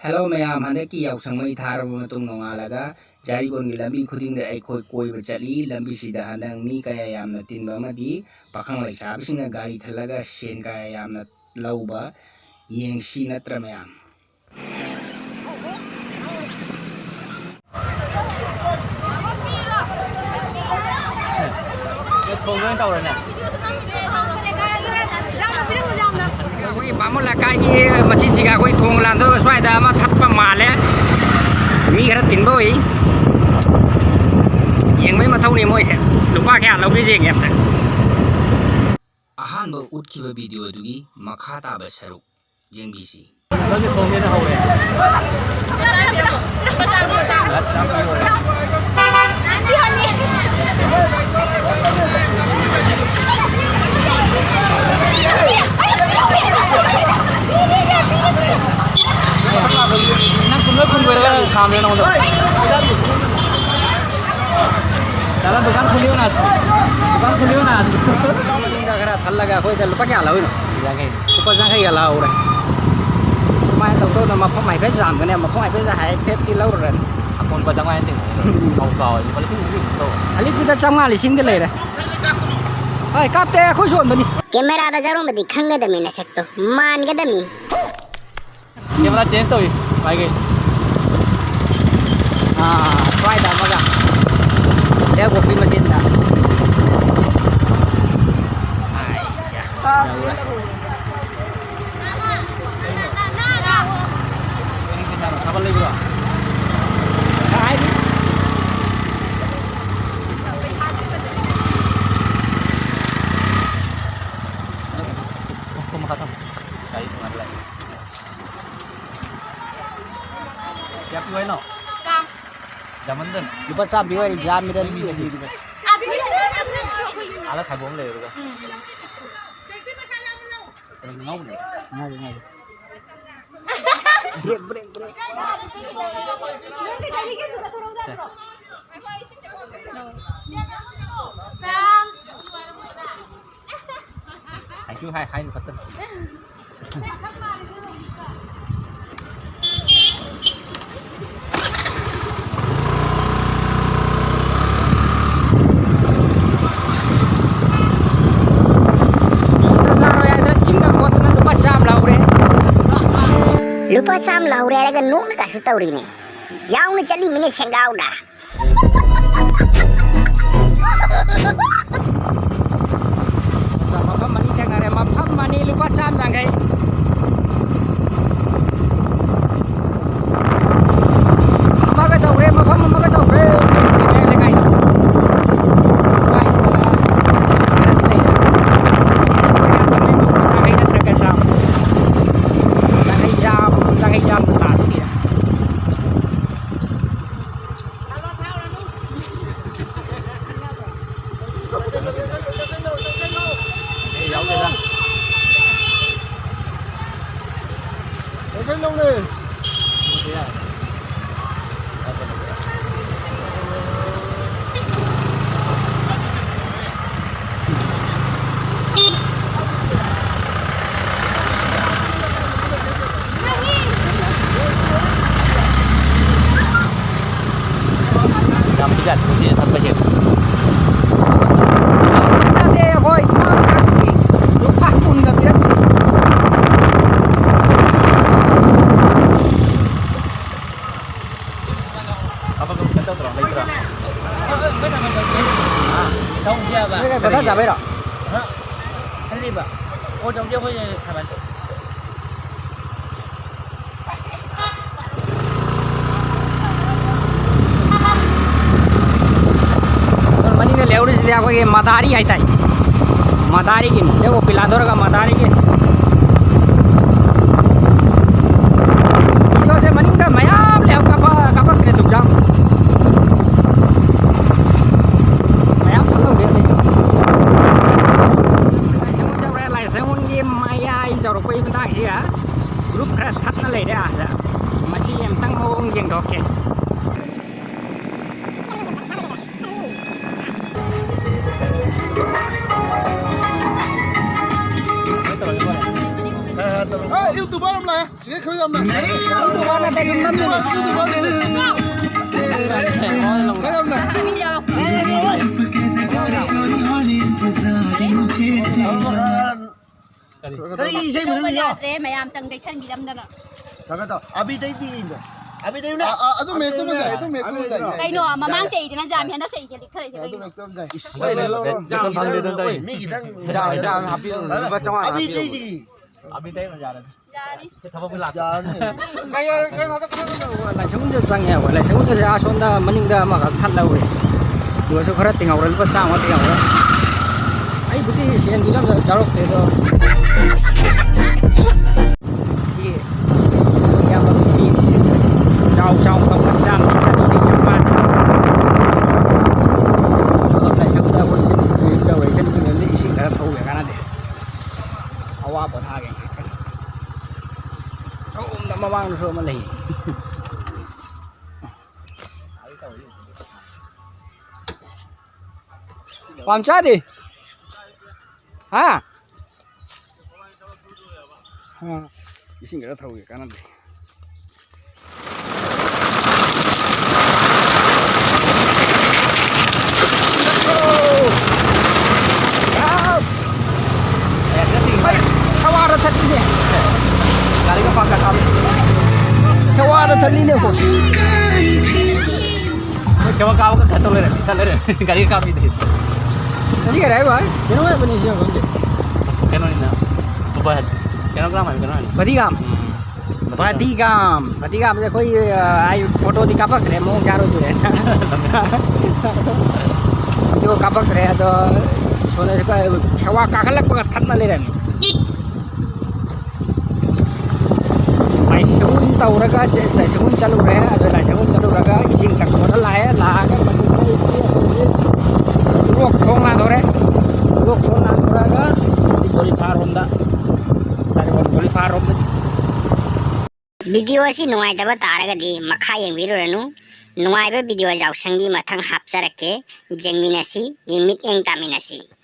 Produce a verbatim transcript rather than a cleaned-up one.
Hello ꯃꯌꯥꯝ, ꯍꯟꯗꯛꯀꯤ ꯌꯥꯎꯁꯪ ꯃꯩ ꯊꯥꯔꯕ ꯃꯇꯨꯡ ꯅꯣꯡꯉꯥꯜꯂꯒ ꯖꯥꯔꯤꯕꯣꯟꯒꯤ ꯂꯝꯕꯤ ꯈꯨꯗꯤꯡꯗ ꯑꯩꯈꯣꯏ ꯀꯣꯏꯕ ꯆꯠꯂꯤ꯫ ꯂꯝꯕꯤꯁꯤꯗ ꯍꯟꯗꯛ ꯃꯤ ꯀꯌꯥ ꯌꯥꯝꯅ ꯇꯤꯟꯕ ꯑꯃꯗꯤ ꯄꯥꯈꯪ ꯂꯩꯁꯥꯕꯤꯁꯤꯡꯅ ꯒꯥꯔꯤ ꯊꯜꯂꯒ ꯁꯦꯟ ꯀꯌꯥ ꯌꯥꯝꯅ ꯂꯧꯕ ꯌꯦꯡꯁꯤ ꯅꯠꯇ꯭ꯔ ꯃꯌꯥꯝ? ꯊꯣꯡꯗ ꯑꯣꯏꯅ ꯇꯧꯔꯦꯅꯦ꯫ ꯑꯩꯈꯣꯏꯒꯤ ꯕꯥꯃꯣꯟ ꯂꯩꯀꯥꯏꯒꯤ ꯃꯆꯤꯟꯁꯤꯒ ꯑꯩꯈꯣꯏ ꯊꯣꯡ ꯂꯥꯟꯊꯣꯛꯑꯒ ꯁ꯭ꯋꯥꯏꯗ ꯑꯃ ꯊꯠꯄ ꯃꯥꯜꯂꯦ꯫ ꯃꯤ ꯈꯔ ꯇꯤꯟꯕ ꯎꯏ꯫ ꯌꯦꯡꯕꯩ ꯃꯊꯧꯅꯤ ꯃꯣꯏꯁꯦ꯫ ꯂꯨꯄꯥ ꯀꯌꯥ ꯂꯧꯒꯦ ꯌꯦꯡꯒꯦ ꯑꯝꯇ꯫ ꯑꯍꯥꯟꯕ ꯎꯠꯈꯤꯕ ꯚꯤꯗꯤꯑꯣꯗꯨꯒꯤ ꯃꯈꯥ ꯇꯥꯕ ꯁꯔꯨꯛ ꯌꯦꯡꯕꯤꯁꯤ꯫ ꯅꯪꯁꯦ ꯊꯣꯡꯒꯦꯅ ꯍꯧꯔꯦ꯫ ꯅꯪ ꯄꯨꯡꯂꯣꯏ ꯈꯨꯝꯈ꯭ꯔꯒ ꯈꯥꯝꯃꯦ ꯅꯉꯣꯟꯗ꯫ ꯗꯥꯗꯥ, ꯗꯨꯀꯥꯟ ꯈꯣꯂꯤꯌꯣꯅ꯫ ꯗꯨꯀꯥꯟ ꯈꯣꯂꯤꯌꯣꯅ꯫ ꯃꯅꯤꯡꯗ ꯈꯔ ꯊꯜꯂꯒ ꯑꯩꯈꯣꯏꯗ ꯂꯨꯄꯥ ꯀꯌꯥ ꯂꯧꯔꯤꯅꯣ? ꯌꯥꯡꯈꯩ꯫ ꯂꯨꯄꯥ ꯌꯥꯡꯈꯩꯒ ꯂꯧꯍꯧꯔꯦ꯫ ꯁꯨꯃꯥꯏꯅ ꯇꯧꯗꯧꯗ ꯃꯐꯝ ꯍꯥꯏꯐꯦꯠ ꯆꯥꯝꯒꯅꯤ, ꯃꯐꯝ ꯍꯥꯏꯐꯦꯠ ꯍꯥꯏꯐꯦꯠꯇꯤ ꯂꯧꯔꯨꯔꯅꯤ꯫ ꯑꯄꯣꯟ ꯂꯨꯄꯥ ꯆꯥꯝꯃꯉꯥ ꯍꯦꯟꯅ ꯇꯤꯡꯉꯦ꯫ ꯀꯥꯎ ꯀꯥꯎꯋꯦ, ꯂꯨꯄꯥ ꯂꯤꯁꯤꯡ ꯃꯔꯤꯃꯨꯛ ꯇꯧꯋꯦ꯫ ꯑꯂꯤꯄꯨꯔꯗ ꯆꯥꯝꯃꯉꯥ ꯂꯤꯁꯤꯡꯗꯤ ꯂꯩꯔꯦ꯫ ꯍꯣꯏ, ꯀꯥꯞꯇꯦ, ꯑꯩꯈꯣꯏ ꯁꯣꯟꯕꯅꯤ꯫ ꯀꯦꯃꯦꯔꯥꯗ ꯌꯥꯎꯔꯝꯕꯗꯤ ꯈꯪꯒꯗꯕꯅꯤ ꯅꯁꯛꯇꯣ, ꯃꯥꯟꯒꯗꯕꯅꯤ꯫ ꯀꯦꯃꯦꯔꯥ ꯆꯦꯟꯖ ꯇꯧꯏ꯫ ꯄꯥꯏꯒꯦ꯫ ꯑꯥ, ꯁ꯭ꯋꯥꯏꯗ ꯑꯃꯒ꯫ ꯍꯦꯛ ꯑꯣꯛꯄꯤ ꯃꯆꯤꯟꯗ꯫ ꯑꯥꯏ, ꯌꯥ꯫ ꯊꯥꯕꯜ ꯂꯩꯕ꯭ꯔꯣ? ꯀꯥꯏꯗꯤ? ꯃꯈꯥ ꯊꯝꯃꯣ꯫ ꯒꯥꯔꯤ ꯇꯣꯡꯉꯥꯟꯕ ꯂꯥꯛꯑꯦ꯫ ꯀꯌꯥ ꯄꯤꯌꯨ ꯍꯥꯏꯅꯣ? ꯆꯥꯝ꯫ ꯌꯥꯝꯃꯟꯗꯅ꯫ ꯂꯨꯄꯥ ꯆꯥꯝ ꯄꯤꯌꯨ ꯍꯥꯏꯔꯤ, ꯌꯥꯝꯃꯤꯗ ꯂꯤꯒꯁꯤ꯫ ꯑꯗꯨꯗꯤ ꯑꯗꯨꯝ ꯆꯠꯈ꯭ꯔꯁꯨ ꯑꯩꯈꯣꯏ ꯌꯨꯝꯗ꯫ ꯑꯥꯗ ꯊꯥꯏꯕꯣꯛ ꯑꯃ ꯂꯩꯔꯨꯔꯒ꯫ ꯎꯝ꯫ ꯀꯩꯅꯣ ꯉꯥꯎꯕꯅꯦ꯫ ꯉꯥꯎꯕ, ꯉꯥꯎꯕ꯫ Break, break, break. ꯆꯥꯝ꯫ ꯍꯥꯏꯁꯨ ꯍꯥꯏ, ꯍꯥꯏꯅ ꯐꯠꯇꯕ꯫ ꯂꯨꯄꯥ ꯆꯥꯝꯃ ꯂꯧꯍꯧꯔꯦ ꯍꯥꯏꯔꯒ ꯅꯣꯛꯅꯒꯁꯨ ꯇꯧꯔꯤꯅꯦ꯫ ꯌꯥꯎꯅ ꯆꯠꯂꯤꯃꯤꯅꯦ ꯁꯦꯡꯒꯥꯎꯗ꯫ ꯑꯠꯆꯥ, ꯃꯐꯝ ꯑꯅꯤ ꯊꯦꯡꯅꯔꯦ꯫ ꯃꯐꯝ ꯑꯅꯤ ꯂꯨꯄꯥ ꯆꯥꯝꯃ ꯌꯥꯡꯈꯩ꯫ ꯑꯃꯒ ꯇꯧꯈ꯭ꯔꯦ, ꯃꯐꯝ ꯑꯃꯒ ꯇꯧꯈ꯭ꯔꯦ꯫ ꯂꯩꯀꯥꯏꯗꯣ꯫ ꯂꯩꯀꯥꯏꯗ ꯌꯥꯡꯈꯩ ꯅꯠꯇ꯭ꯔꯒ ꯆꯥꯝꯃ꯫ ꯌꯥꯡꯈꯩ ꯆꯥꯝꯃ, ꯌꯥꯡꯈꯩ ꯆꯥꯝꯃ ꯇꯥꯗꯣꯏꯅꯦ꯫ ꯌꯥꯝ ꯄꯤꯖꯥꯠꯅꯤ ꯉꯁꯤ ꯊꯛꯄꯁꯦ꯫ ꯌꯥꯗꯦ, ꯑꯩꯈꯣꯏ ꯏꯃꯥ ꯃꯅꯥꯛꯇꯒꯤ ꯂꯨꯄꯥ ꯀꯨꯟꯒ ꯄꯤꯔꯛꯈꯤ꯫ ꯊꯕꯛ ꯑꯃ ꯀꯩꯅꯣ ꯇꯧꯗ꯭ꯔꯣ? ꯂꯩꯇ꯭ꯔꯣ? ꯅꯣꯏ ꯀꯩ ꯄꯣꯊꯥ ꯆꯥꯕꯩꯔꯣ? ꯈꯜꯂꯤꯕ꯫ ꯑꯣ, ꯇꯧꯗꯦ, ꯑꯩꯈꯣꯏ ꯊꯥꯕꯜ꯫ ꯃꯅꯤꯡꯗ ꯂꯩꯍꯧꯔꯤꯁꯤꯗꯤ ꯑꯩꯈꯣꯏꯒꯤ ꯃꯗꯥꯔꯤ ꯍꯥꯏꯇꯥꯏ꯫ ꯃꯗꯥꯔꯤꯒꯤꯅꯤ꯫ ꯂꯦꯞꯄꯣ, ꯄꯤꯂꯥꯗꯣꯔꯒ ꯃꯗꯥꯔꯤꯒꯤ꯫ ꯚꯤꯗꯤꯑꯣꯁꯦ ꯃꯅꯤꯡꯗ ꯃꯌꯥꯝ ꯂꯩꯍꯧ-, ꯀꯥꯞꯄ-, ꯀꯥꯞꯄꯛꯇ꯭ꯔꯦ, ꯇꯨꯝꯖꯥꯎ꯫ ꯃꯌꯥꯝ ꯊꯠꯍꯧꯔꯦ ꯑꯗꯩ꯫ ꯂꯥꯏꯁꯪꯕꯝ ꯌꯧꯔꯦ, ꯂꯥꯏꯁꯪꯕꯝꯒꯤ ꯃꯌꯥꯏ ꯌꯧꯔꯛꯄꯒꯤ ꯃꯇꯥꯡꯁꯤꯗ꯫ ꯒ꯭ꯔꯨꯞ ꯈꯔ ꯊꯠꯅ ꯂꯩꯔꯦ ꯑꯥꯗ꯫ ꯃꯁꯤ ꯑꯝꯇꯪ ꯃꯑꯣꯡ ꯌꯦꯡꯊꯣꯛꯀꯦ꯫ ꯑꯦ, YouTuber ꯑꯃ ꯂꯥꯛꯑꯦ꯫ ꯁꯤꯗ ꯈꯔ ꯌꯥꯝꯅ꯫ YouTuber ꯅꯠꯇꯦ, ꯌꯨꯝꯅꯥꯝꯅꯤ꯫ YouTuber, YouTuber꯫ ꯈꯔ ꯌꯥꯝꯅ꯫ ꯀꯔꯤ ꯏꯁꯩ ꯃꯨꯊꯠꯂꯤꯅꯣ? ꯌꯥꯗ꯭ꯔꯦ, ꯃꯌꯥꯝ ꯆꯪ ꯆꯦꯛꯁꯤꯟꯕꯤꯔꯝꯗꯅ꯫ ꯊꯥꯒꯠꯇꯣ꯫ ꯑꯕꯤꯗꯩꯗꯤ ꯌꯦꯡꯉꯣ꯫ ꯑꯕꯤꯗꯩꯅꯦ꯫ ꯑꯥ, ꯑꯥ, ꯑꯗꯨ ꯃꯦꯛꯇꯣ ꯑꯃ ꯌꯥꯏ, ꯑꯗꯨ ꯃꯦꯛꯇꯣ ꯑꯃ ꯌꯥꯏ, ꯌꯥꯏ꯫ ꯀꯩꯅꯣ, ꯃꯃꯥꯡ ꯆꯍꯤꯗꯅ ꯖꯥꯝ ꯍꯦꯟꯅ ꯆꯍꯤ ꯍꯦꯜꯂꯤ ꯈꯔ ꯌꯥꯏ, ꯑꯗꯨ ꯀꯩꯅꯣ? ꯃꯦꯛꯇꯣ ꯑꯃ ꯌꯥꯏ꯫ ꯏꯁ, ꯍꯣꯏ, ꯂꯩꯔꯣ, ꯂꯩꯔꯣ꯫ ꯃꯤꯒꯤꯗꯪ, ꯃꯤꯒꯤꯗꯪ, ꯃꯤꯒꯤꯗꯪ꯫ ꯖꯥꯝ, ꯖꯥꯝ ꯍꯥꯞꯄꯤꯔꯣ, ꯂꯨꯄꯥ ꯆꯥꯝꯃꯉꯥ ꯍꯥꯞꯄꯤꯔꯣ꯫ ꯑꯕꯤꯗꯩꯗꯤ꯫ ꯑꯕꯤꯗꯩ ꯑꯣꯏꯅ ꯌꯥꯔꯦ꯫ ꯌꯥꯔꯦ꯫ ꯁꯤ ꯊꯕꯛꯄꯨ ꯂꯥꯛꯇꯦ꯫ ꯌꯥꯔꯅꯤ꯫ ꯂꯥꯏꯁꯪꯗ ꯆꯪꯉꯦ ꯑꯩꯈꯣꯏ꯫ ꯂꯥꯏꯁꯪꯗꯁꯦ ꯑꯥ ꯁꯣꯝꯗ ꯃꯅꯤꯡꯗ ꯑꯃꯈꯛ ꯊꯠꯍꯧꯔꯦ꯫ ꯑꯗꯨꯒꯁꯨ ꯈꯔ ꯇꯤꯡꯍꯧꯔꯦ, ꯂꯨꯄꯥ ꯆꯥꯝꯃ ꯇꯤꯡꯍꯧꯔꯦ꯫ ꯑꯩꯕꯨꯗꯤ ꯁꯦꯟꯗꯨꯗꯤ ꯑꯝꯇ ꯌꯥꯎꯔꯛꯇꯦ ꯑꯗꯣ꯫ ꯁꯤ ꯏꯌꯥꯝꯕ ꯅꯨꯄꯤꯒꯤꯁꯦ ꯆꯥꯎ ꯆꯥꯎ ꯇꯧꯕ ꯆꯥꯝꯃ ꯆꯅꯤꯗꯤ ꯆꯥꯝꯃꯉꯥ꯫ ꯂꯥꯏꯁꯪꯗ ꯑꯩꯈꯣꯏ ꯏꯆꯟ ꯅꯨꯄꯤ ꯇꯧꯔꯦ, ꯏꯆꯟ ꯅꯨꯄꯤ ꯃꯌꯨꯝꯗ ꯏꯁꯤꯡ ꯈꯔ ꯊꯧꯕ ꯀꯥꯟꯅꯗꯦ꯫ ꯑꯋꯥ ꯄꯣꯊꯥꯒꯦ꯫ ꯁꯣꯝꯗ ꯃꯃꯥꯡꯗꯁꯨ ꯑꯃ ꯂꯩ꯫ ꯄꯥꯝꯆꯥꯗꯤ? ꯍꯥ? ꯑꯥ, ꯏꯁꯤꯡ ꯈꯔ ꯊꯧꯒꯦ, ꯀꯥꯟꯅꯗꯦ꯫ ꯊꯋꯥꯗ ꯊꯠꯂꯤꯅꯦ꯫ ꯒꯥꯔꯤꯒ ꯄꯥꯡꯀꯠ ꯊꯥꯕ꯫ ꯊꯋꯥꯗ ꯊꯠꯂꯤꯅꯦ ꯑꯩꯈꯣꯏ꯫ ꯃꯣꯏ ꯊꯕꯛ ꯀꯥꯕꯒ ꯈꯠꯇ ꯂꯩꯔꯦ, ꯈꯠ ꯂꯩꯔꯦ꯫ ꯒꯥꯔꯤꯒ ꯀꯥꯞꯄꯤꯗꯦ꯫ ꯉꯁꯤ ꯀꯔꯤ ꯍꯥꯏꯕ? ꯀꯩꯅꯣ ꯍꯥꯏꯕꯅꯤ, ꯁꯤ ꯈꯪꯗꯦ꯫ ꯀꯩꯅꯣꯅꯤꯅ, ꯕ-, ꯀꯩꯅꯣ ꯀꯔꯝ ꯍꯥꯏꯅ, ꯀꯩꯅꯣ ꯍꯥꯏꯅ? ꯕꯗꯤꯒꯥꯝ꯫ ꯎꯝ꯫ ꯕꯗꯤꯒꯥꯝ꯫ ꯕꯗꯤꯒꯥꯝ, ꯕꯗꯤꯒꯥꯝꯁꯦ ꯑꯩꯈꯣꯏ, ꯑ, ꯑꯩ ꯐꯣꯇꯣꯗꯤ ꯀꯥꯞꯄꯛꯇ꯭ꯔꯦ, ꯃꯑꯣꯡ ꯆꯥꯔꯣꯏꯗꯣꯏꯔꯦ꯫ ꯚꯤꯗꯤꯑꯣ ꯀꯥꯞꯄꯛꯇ꯭ꯔꯦ, ꯑꯗꯣ ꯁꯣꯝꯗ ꯊꯦꯋꯥ ꯀꯥꯈꯠꯂꯛꯄꯒ ꯊꯠꯅ ꯂꯩꯔꯝꯃꯤ꯫ ꯂꯥꯏꯁꯒꯣꯟ ꯇꯧꯔꯒ ꯆꯦ-, ꯂꯥꯏꯁꯒꯣꯟ ꯆꯠꯂꯨꯔꯦ꯫ ꯑꯗꯣ ꯂꯥꯏꯁꯒꯣꯟ ꯆꯠꯂꯨꯔꯒ ꯏꯁꯤꯡ ꯀꯪꯊꯣꯛꯑꯒ ꯂꯥꯛꯑꯦ꯫ ꯂꯥꯛꯑꯒ ꯃꯇꯨꯡꯗ ꯑꯩꯈꯣꯏ ꯍꯧꯖꯤꯛ ꯂꯣꯛ ꯊꯣꯡ ꯂꯥꯟꯊꯣꯔꯦ꯫ ꯂꯣꯛ ꯊꯣꯡ ꯂꯥꯟꯊꯣꯔꯛꯑꯒ ꯕꯣꯂꯤꯐꯥꯔ ꯔꯣꯝꯗ, ꯕꯣꯂꯤꯐꯥꯔ ꯔꯣꯝꯗ꯫ ꯚꯤꯗꯤꯑꯣ ꯑꯁꯤ ꯅꯨꯡꯉꯥꯏꯇꯕ ꯇꯥꯔꯒꯗꯤ ꯃꯈꯥ ꯌꯦꯡꯕꯤꯔꯨꯔꯅꯨ꯫ ꯅꯨꯡꯉꯥꯏꯕ ꯚꯤꯗꯤꯑꯣ ꯌꯥꯎꯁꯪꯒꯤ ꯃꯊꯪ ꯍꯥꯞꯆꯔꯛꯀꯦ꯫ ꯌꯦꯡꯃꯤꯟꯅꯁꯤ, ꯌꯦꯡꯃꯤꯠꯌꯦꯡ ꯇꯥꯃꯤꯟꯅꯁꯤ꯫